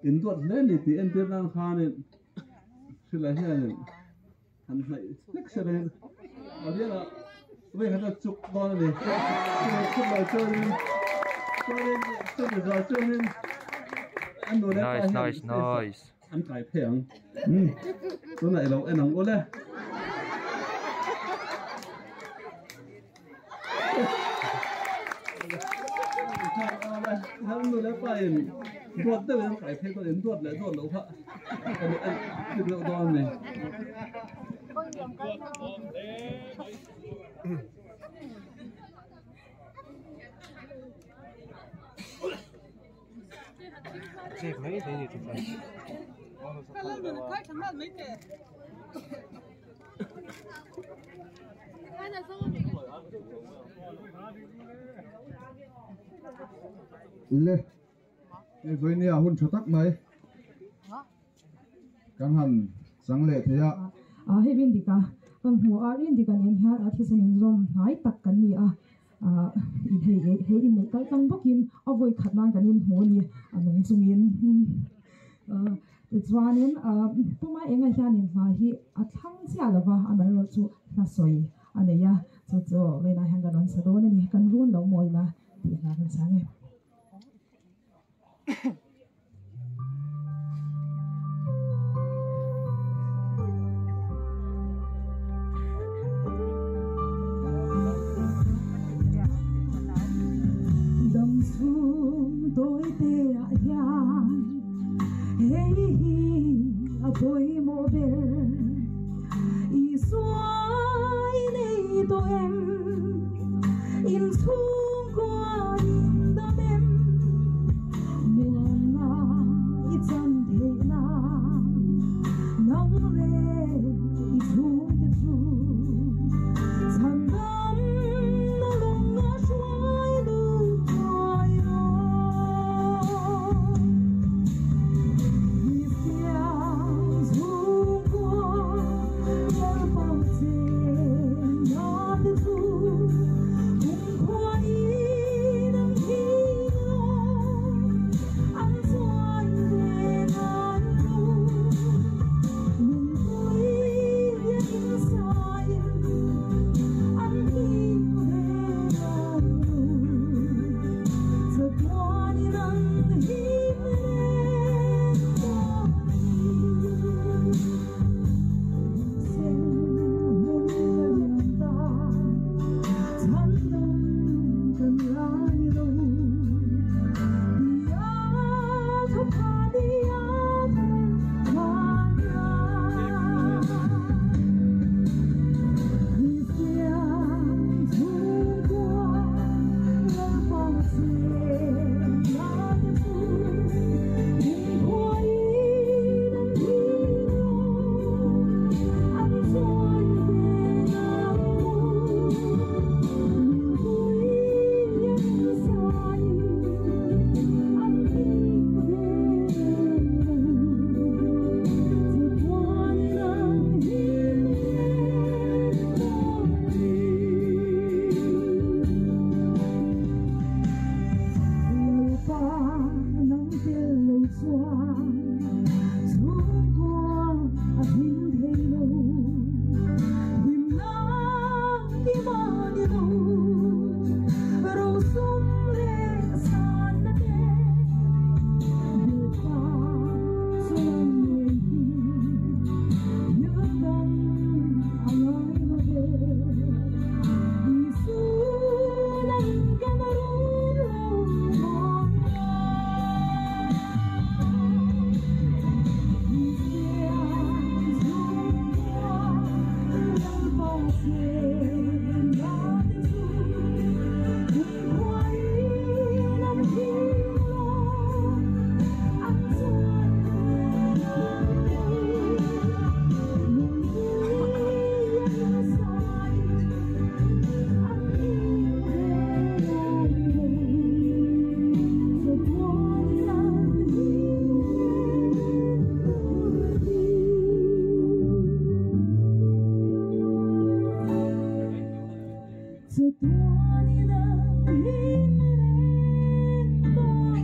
In duat hle ni tih entir nan khanin hrilh ah hianin han hnaih hlek se reng a bial ah vei khat a chuk dawn a ni chumi chuk lo chuanin chuanin chumi zawh chuanin a nu leh pa hian stage ah an kai phei ang tunah i lo en ang ule. Nu leh pa in duat deuh in an kai phei dawn in duat leh duat loh kha kan en chik deuh dawn a ni. Le hei vawinia hun tha tak mai kan han chang leh thei a. Ah hei Rindika ka hmu a, Rindika nen hian a thisen inzawm hnai tak kan ni a, ah hei hei inneih kal tlang bawkin a vawi khat nan kan inhmu a ni a nung chungin. Tichuanin Puma enga hianin hla hi a thlang chiah lova, amaherawhchu hla sawi a nei a, chu chu vawiinah hian kan rawn sa dawn a ni, kan run lo mawi la tih hla kan sa nge. Dam chhung tawi te ah hian hei hi a pawimawh ber Isua i nei tawh em inchhungkua in dam em muanna i chan theih nan nang leh i chhungte chu chhan dam na lawng a hruai lut thuai rawh. Kristian chhungkua Lalpa chenna te chu kumkhua in ang him lo, an chuai ve ngai lo. Nunpui biakin sain an him ve ngai lo. Chatuanin an him reng dawn a ni. Sen hmun a liam ta, chhandam kan la ni lo. Tia thawpha nia thawpha nia. Kristian chhungkua Lalpa chenna te chu kumkhua in an him lo, an chuai ve ngai lo. Nunpui an sain an him ve lo, chatuanin an him reng dawn a ni. Lalpa nang tel lo chuan chhungkua a him thei lo, himna i ma ni lo, rosum leh sanna te Lalpa chuan ngei hi thil dang a ngai lo ve. Isu nang kan run lo mawi la. Kristian chhungkua Lalpa chenna te chu kumkhua in an him lo, an chuai ve ngai lo. Nunpui an sain an him ve ngai lo, chatuanin an him reng dawn a ni. Chatuanin an him reng dawn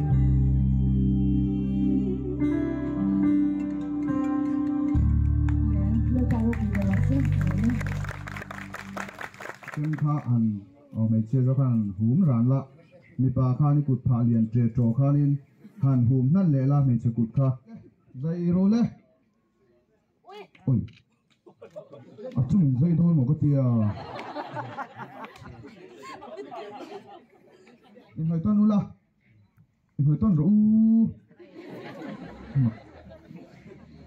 a ni. Lalpa ropui ber rawh se. Amen. Chen kha han aw hmeichhia zawk khan han hum ran la, mipa khan i kut phah lian ṭe ṭaw khanin han hum hnan leh la hmeichhe kut kha. Zai ru le. Oi. A chung in zai dawn maw ka tia. Inhawi tawn ula. Inhawi tawn rawh u.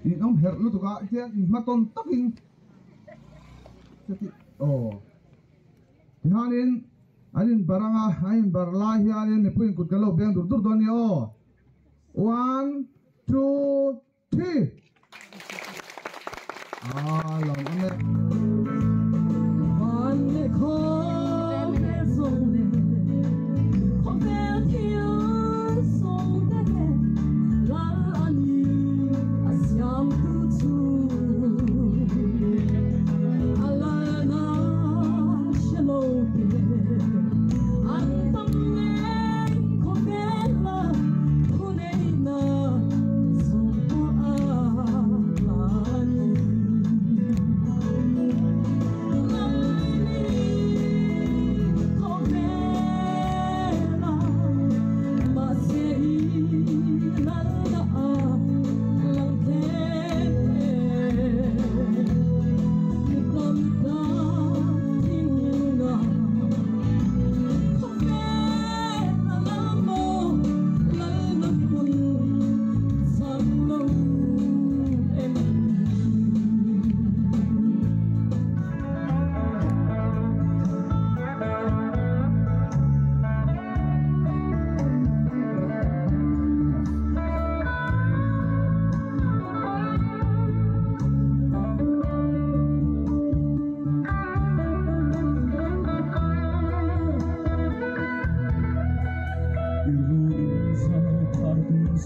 In awm herh lutuk a tiang in hma tawn takin aw tihianin an in bar anga an in bar lai hianin mipui in kut kan lo beng dur dur dawn a ni aw. One two three ah lo awm e. Van leh khawvel zawng leh khawvel thil zawng te lal a ni a siamtu chu a lalna hre lo te an tam em khawvela thu neihna zawng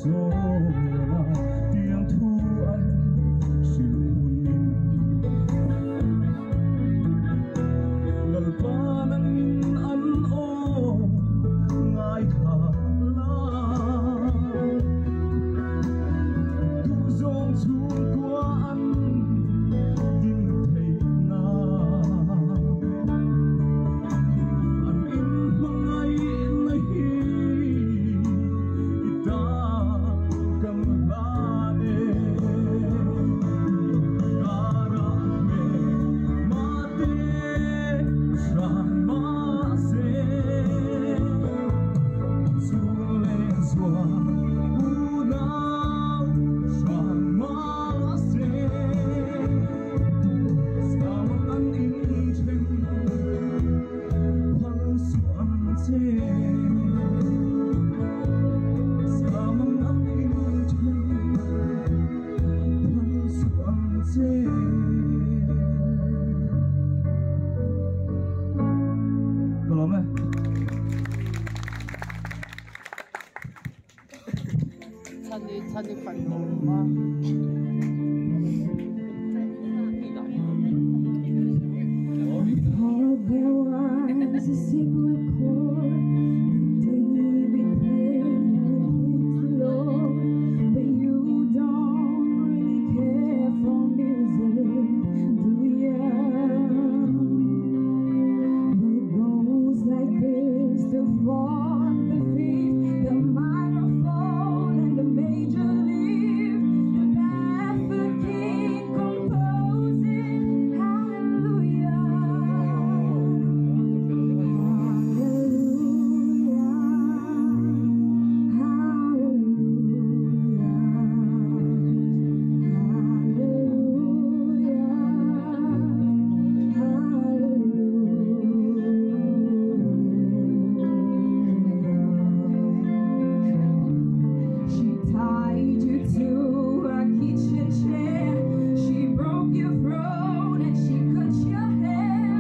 Zawna tiang thu an hrilh hunin Lalpa nangin an aw ngaithla la. Duhzawng chhungkua an din theih nan an inhmangaihna hi i tan kan hlan e. Karah hmel mate hran mahse Chung leh zual unau hran mahse Sam an inthen phal suh ang che Sam an inthen phal suh ang che. Ka lawm e. There was a secret chord that David played and it pleased the Lord. But you don't really care for music, do ya? But it goes like this: the fourth, the fifth, the minor fall and the major lift. The barefoot king composing hallelujah. Hallelujah, hallelujah, hallelujah, hallelujah. She tied you to a kitchen chair. She broke your throat and she cut your hair.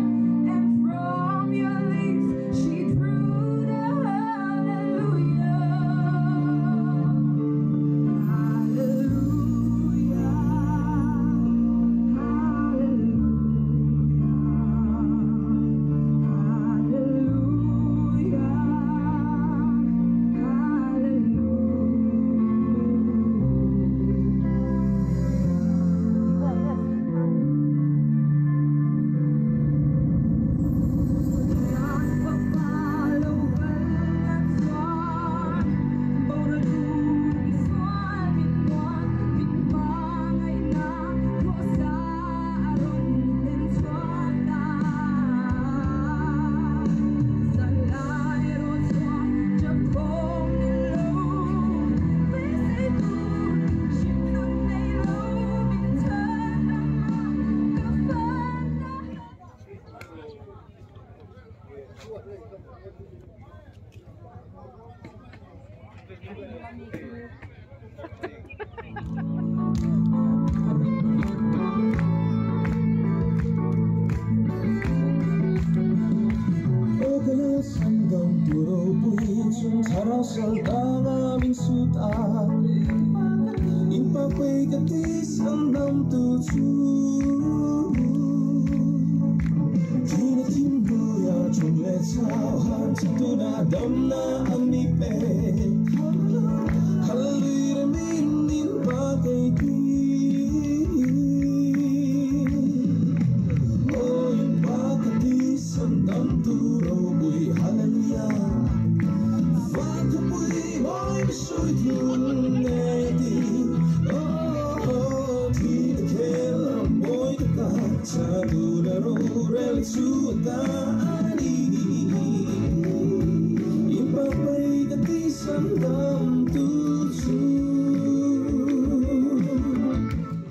And from your lips she drew the hallelujah. Hallelujah, hallelujah, hallelujah,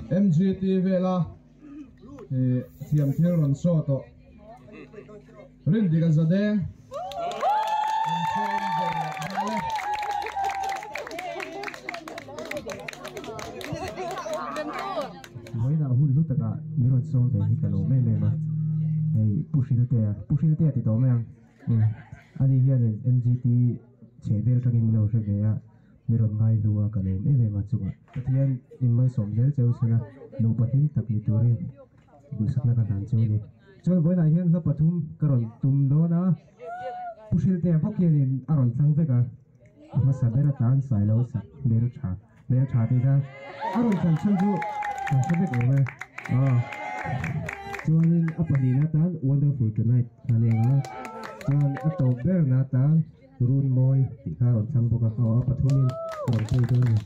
MGT vela thiam thil rawn saw tawh Rindika Zadeng an sawm ve leh nghal e. Vawiinah hun hlu takah min rawn sawm ve hi ka lo em em a, hei Pu Hriltea, Pu Hriltea ti tawh mai ang, ani hianin MGT chhehvel atangin min lo hre ve a. Mi rawn ngai hlu a ka lawm em em a chungah Pathian in malsawm zel cheu sela nupa hlim tak ni turin duhsakna ka hlan cheu a ni. Chuan vawiinah hian hla pathum ka rawn tum dawn a, Pu Hriltea bawk hianin a rawn thlang vek a, a hmasa ber atan Sailo sak hmeltha hmeltha tih kha a rawn thlan chhan chu kan hre vek awm e. Aw chuanin a pahnihna atan Wonderful Tonight kha a ni ang a, chuan a tawp berna atan Run mawi tih kha a rawn thlang bawk a, aw a pathumin a rawn play dawn a ni.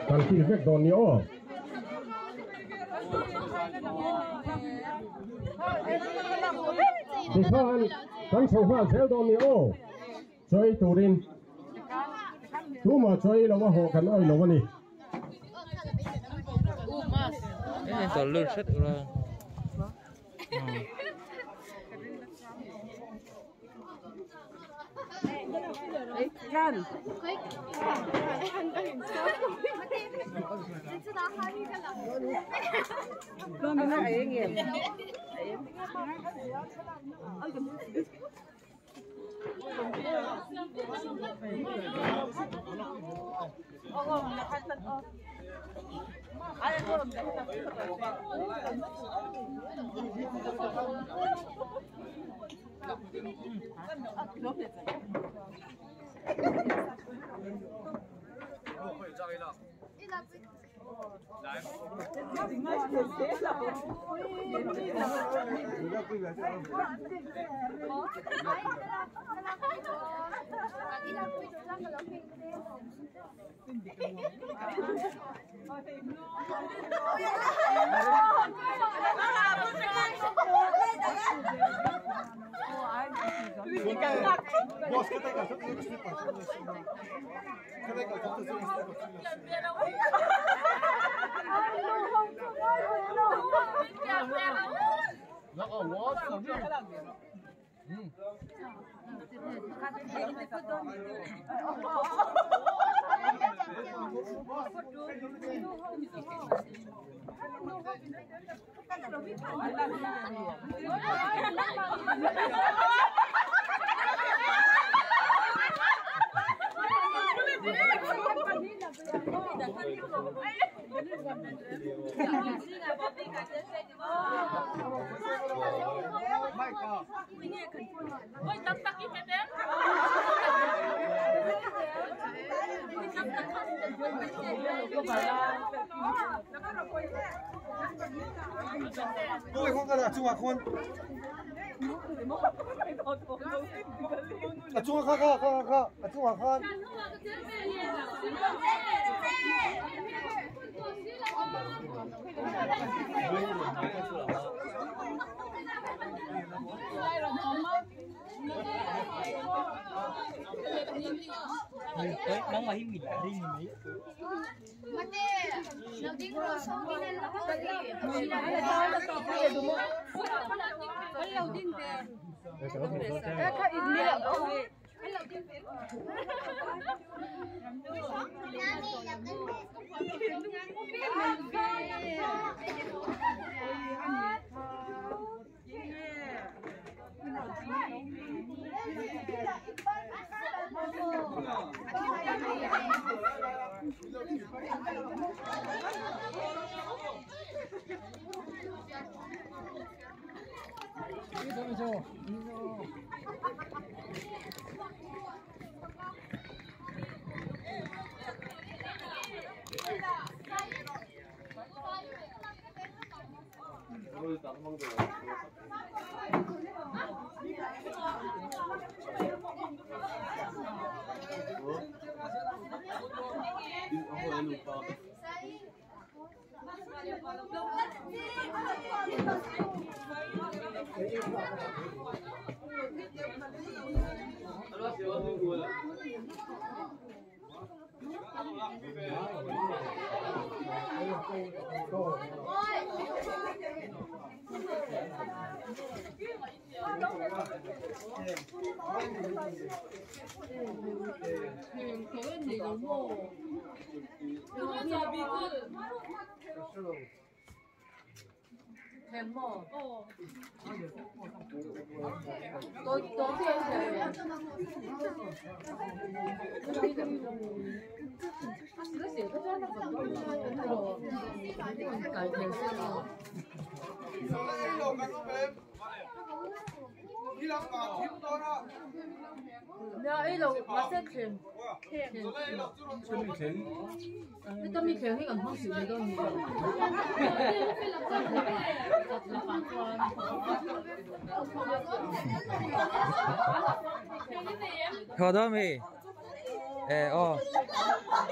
Kan kil vek dawn ni aw. Tikhan. Kan chho nghal zel dawn ni aw. Chaw ei turin tumah chaw ei lo a haw kan awih lo a ni.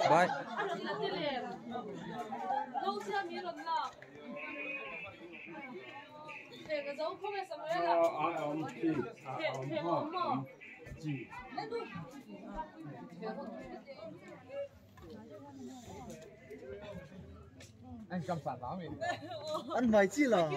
Bye. Anh mày chi là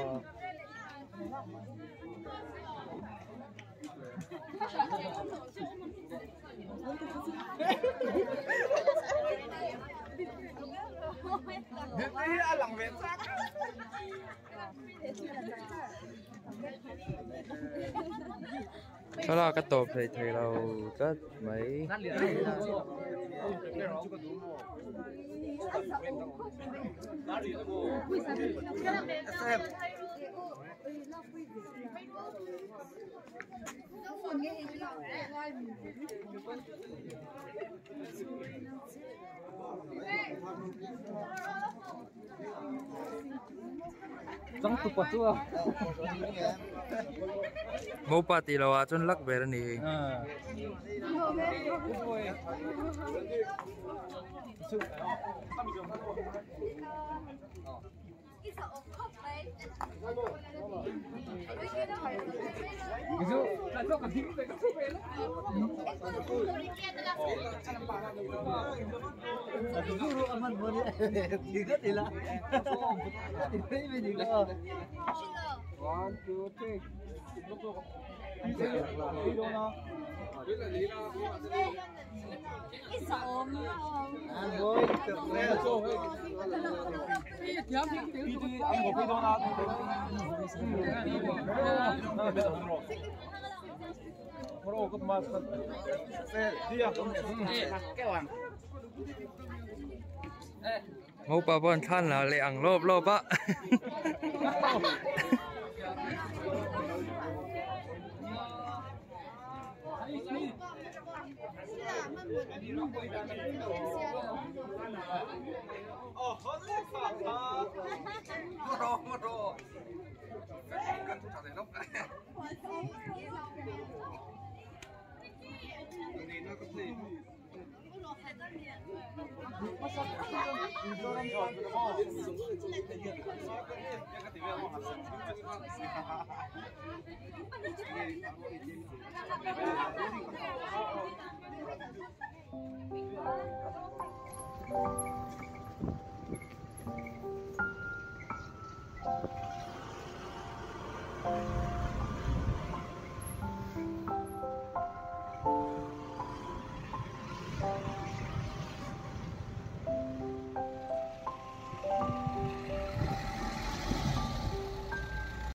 Thlalak a tawp hlei thei lo tlat mai. Mopa tih loh ah chuan lak ber a ni. Mopa pawh an thlan lah leh ang lawp lawp a.